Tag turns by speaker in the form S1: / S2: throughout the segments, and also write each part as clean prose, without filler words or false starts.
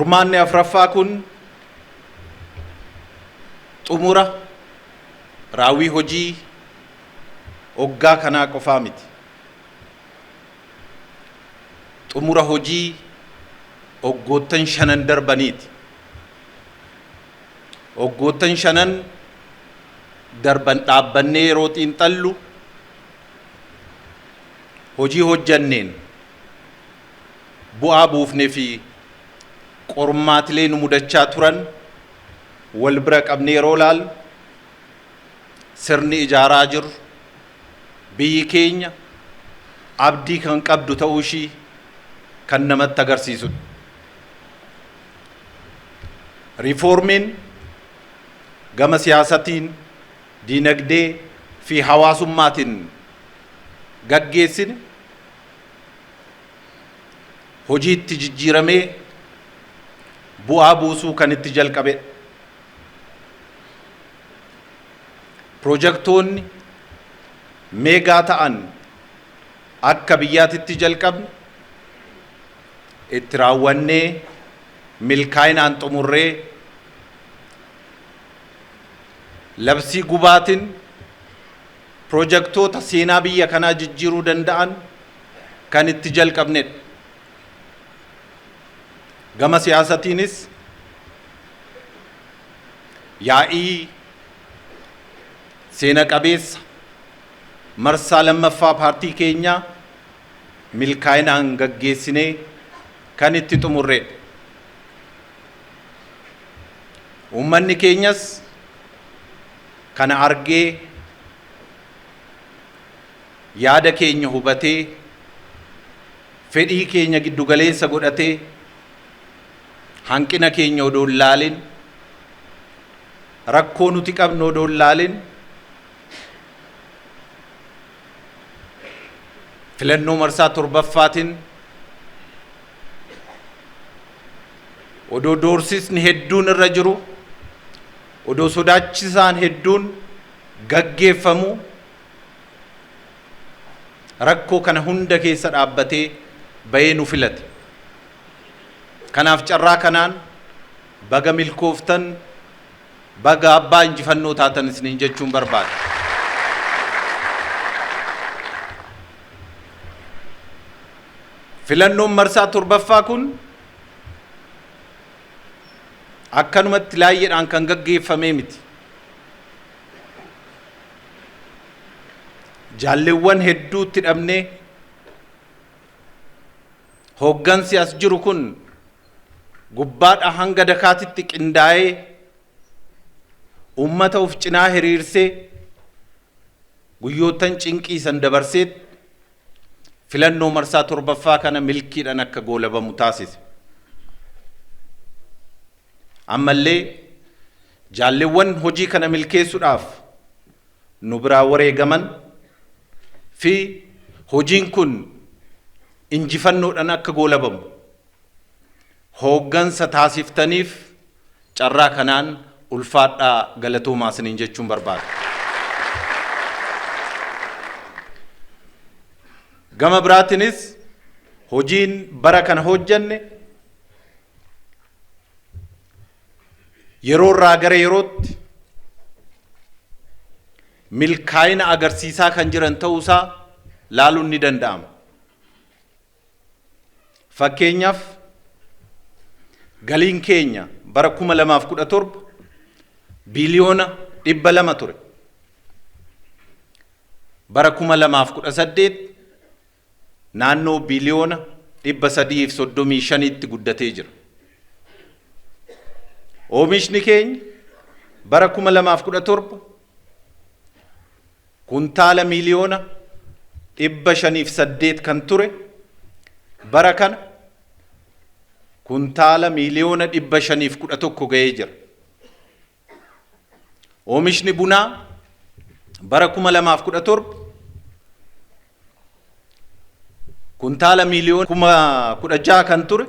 S1: Kurmaanni afraffaa kun xumura raawwii hojii hoggaa kanaa qofaa miti. Xumura hojii hoggoottan shanan darbaniiti. Hoggoottan shanan darban dhaabbannee yeroo xiinxallu hojii hojjanneen bu'aa buufnee fi qormaatilee nu mudachaa turan wal bira qabnee yeroo laallu sirni ijaaraa jirru biyyi keenya abdii kan qabdu ta'uu ishii kan namatti agarsiisudha. Riifoormiin gama siyaasatiin, diinagdee fi hawaasummaatiin gaggeessine hojiitti jijjiiramee bu'aa buusuu kan itti jalqabedha. Piroojaktoonni meegaa ta'an akka biyyaatitti jalqabne itti raawwannee milkaa'inaan xumurree labsii gubaatiin piroojaktoota seenaa biyya kanaa jijjiiruu danda'an kan itti jalqabnedha. Gama siyaasatiinis yaa'ii seena qabeessa marsaa lammaffaa paartii keenyaa milkaa'inaan gaggeessinee kan itti xumurredha. Uummanni keenyas kana argee yaada keenya hubatee fedhii keenya giddugaleessa godhatee hanqina keenya odoo hin laalin rakkoo nuti qabnu odoo hin laalin filannoo marsaa torbaffaatiin odoo doorsisni hedduun irra jiru odoo sodaachisaan hedduun gaggeeffamu rakkoo kana hunda keessa dhaabbatee bahee nu filate. Kanaaf carraa kanaan baga milkooftan baga abbaa injifannoo taatan isiniin jechuun barbaada. Filannoon marsaa torbaffaa kun akkanumatti laayyeedhaan kan gaggeeffamee miti. Jaalleewwan hedduutti dhabnee hooggansi as jiru kun gubbaadha hanga dakaatitti qindaa'ee uummata of cinaa hiriirsee guyyoottan cinqiisan dabarsee filannoo marsaa torbaffaa kana milkiidhaan akka goolabamu taasise. Ammallee jaalleewwan hojii kana milkeessuudhaaf nu biraa wareegaman fi hojiin kun injifannoodhaan akka goolabamu hooggansa taasiftaniif carraa kanaan ulfaadhaa galatoomaa isiniin jechuun barbaada. Gama biraatiinis hojiin bara kana hojjanne yeroo irraa gara yerootti milkaa'ina agarsiisaa kan jiran ta'uusaa laaluun ni danda'ama. Fakkeenyaaf galiin keenya bara 2017 biliyoona 200 ture. Bara 2018 naannoo biliyoona 335tti guddatee jira. Oomishni keenya bara 2017 kuntaala miliyoona 508 kan ture bara kana kuntaala miliyoona 511 ga'ee jira. Oomishni bunaa bara 2017 kuntaala miliyoona 16,000 kan ture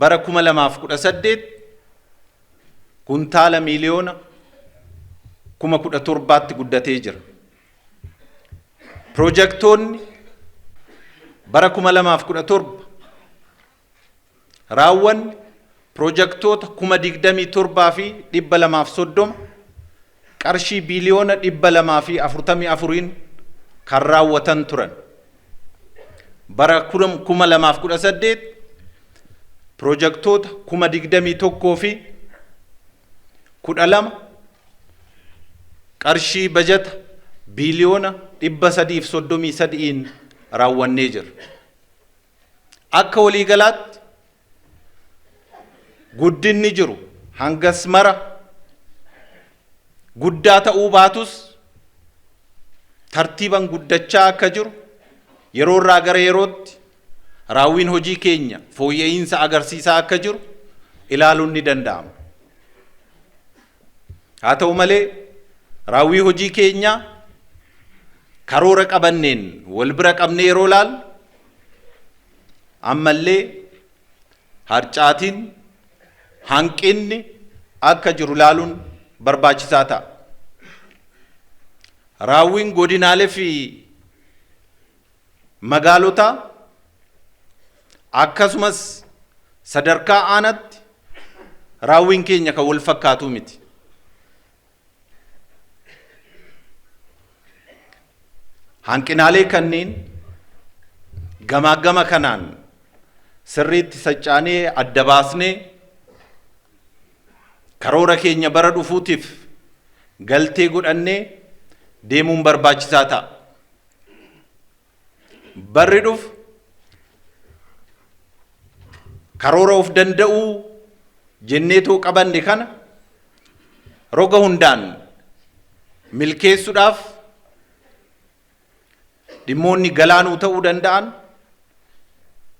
S1: bara 2018 kuntaala miliyoona 17,000tti guddatee jira. Piroojaktoonni bara 2017 raawwanne pirojektoota 27,230 qarshii biiliyoona 244n kan raawwatan turan. Bara 2018 pirojektoota 21,012 qarshii bajata biiliyoona 333n raawwannee jirra. Akka waliigalaatti guddinni jiru hangas mara guddaa ta'uu baatus, tartiiban guddachaa akka jiru, yeroo irraa gara yerootti raawwiin hojii keenya fooyya'insa agarsiisaa akka jiru ilaaluun ni danda'ama. Haa ta'u malee, raawwii hojii keenyaa karoora qabanneen wal bira qabnee yeroo ilaallu, ammallee harcaatiin, hanqinni akka jiru ilaaluun barbaachisaa ta'a. Raawwiin godinaalee fi magaalotaa akkasumas sadarkaa aanaatti raawwiin keenya kan wal fakkaatu miti. Hanqinaalee kanneen gamaa gama kanaan sirriitti saccaanee adda baasnee, karoora keenya bara dhufuutiif galtee godhannee deemuun barbaachisaa ta'a. Barri dhufu karoora of danda'uu jenneetoo qabanne kana roga hundaan milkeessuudhaaf, dhimmoonni galaanuu ta'uu danda'an,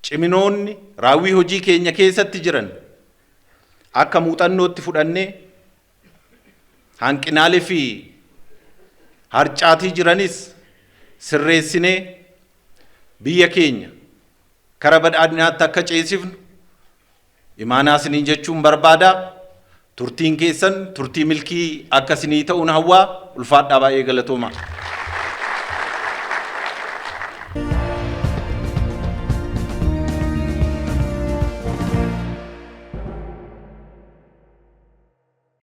S1: ciminoonni raawwii hojii keenya keessatti jiran akka muuxannootti fudhannee, hanqinaalee fi harcaatii jiranis sirreessinee, biyya keenya kara badhaadhinaatti akka ceesifnu imaanaa isiniin jechuun barbaada. Turtiin keessan turtii milkii akka isinii ta'uun hawwaa. Ulfaadhaa, baay'ee galatooma.